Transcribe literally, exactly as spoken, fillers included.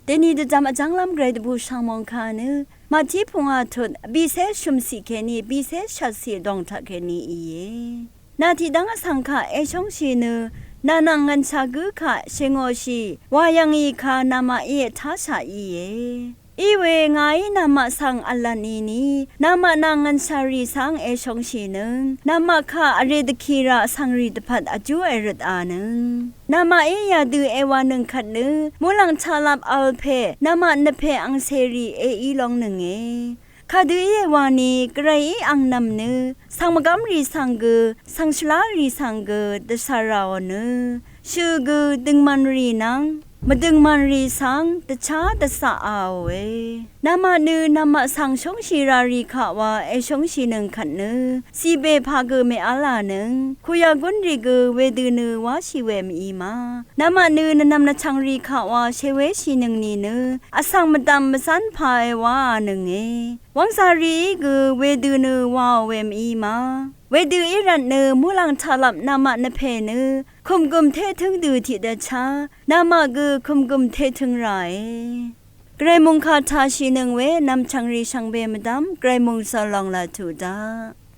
Deni dvjam vjv́nglv́m gvray dvbù shv̀ngmòng kà nø Màtí pungwà tut vbìcé shø̀mcì kèní vbìcé shvtcì dòng taq kèní íe. Nà tiqdv́ng vsvng kaq èshóngshì nø nà nvng ngv̀nshà gǿ kaq shèngòshì wà yv̀ngì kà namaqí ètáshà íe. Iwe ngàí namaq svng v̄lv̄n íni namaq nvng ngv̀nshàrì svng èshóngshìnøng namaq kaq vrè dvkì rà vsvngrì dvpvt vjú èrøtànøng. Namaqí yadø èwànøng kvt nø muqlàng taqlap vl pè namaq nvpè angcèrì èí lóngnønge. Kadø íe wani gvrayí angnv̀m nø svng mvgv́mrì svng gø svng shvlárì svng gø dvcv̀r ràò nø shø̀ gø døngmv̀nrì nvng mvdøngmv̀nrì svng dvchá dvcaqaòe. Namaq nø namaq svng shóngshì rarì kaq wa èshóngshìnøng kvt nø cìbè pà gø mèv́lànøng kuyagúnrì gø wedø nø wáshì we mv-í ma. Namaq nø nvnvm nvchvngrì kaq wa shèwéshìnøng nìnø vsvng mvdv̀m mvzv́n pàe wáànønge. Wv́ngzàrìí gø wedø nø waò we mv-í ma. Wedø í rvt nø muqlàng taqlap namaq nvpè nø kùmgø̀m tétǿng dø tiqdvchá namaq gø kùmgø̀m tétǿng ràe. Gvray mòngkà taqshìnøng we nv̀mchv̀ngrì shvngbe mvdv́m gvray mòngkà zalòng laq tuq daq.